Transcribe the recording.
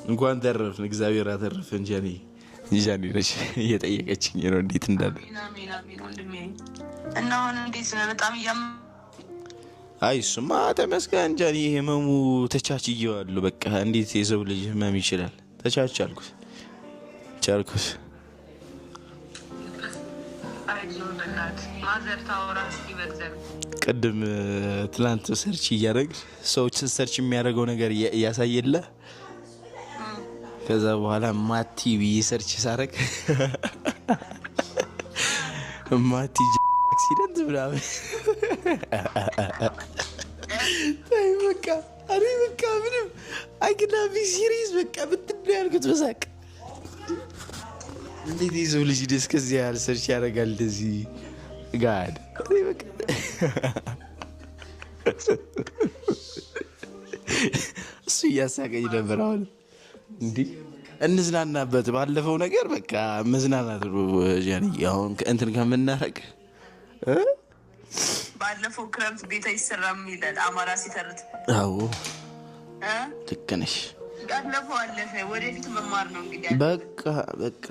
እንኳን ተረፍን፣ እግዚአብሔር አተረፈን። ጃኒ ጃኒ ነች እየጠየቀችኝ ነው እንዴት እንዳለ። አሜን አሜን አሜን ወንድሜ። እና አሁን እንዴት ነህ? በጣም እያም አይ እሱማ ተመስገን ጃኒ፣ ህመሙ ተቻችዬዋለሁ። በቃ እንዴት የሰው ልጅ ህመም ይችላል? ተቻቻልኩት፣ ቻልኩት። አይዞህ በእናትህ፣ mother ታወራ እስኪ በእግዚአብሔር። ቅድም ትላንት search እያደረግ ሰዎች search የሚያደርገው ነገር እያሳየለ፣ ከዛ በኋላ ማቲ ብዬ search ሳረግ ማቲ accident ምናምን። አይ በቃ እኔ በቃ ምንም አይግና ቢ ሲሪየስ፣ በቃ ብትን ነው ያልኩት በሳቅ። እንዴት የሰው ልጅ እስከዚህ ያህል search ያደርጋል እንደዚህ? God፣ እኔ በቃ እሱ እያሳቀኝ ነበር። አሁን እንዲህ እንዝናናበት ባለፈው ነገር በቃ መዝናናት ነው ጃኒ። አሁን እንትን ከምናረግ እ? ባለፈው ክረምት ቤት አይሰራም ይላል አማራ ሲተርት። አዎ። እ? ልክ ነሽ። ያለፈው አለፈ። ወደፊት መማር ነው እንግዲህ። በቃ በቃ።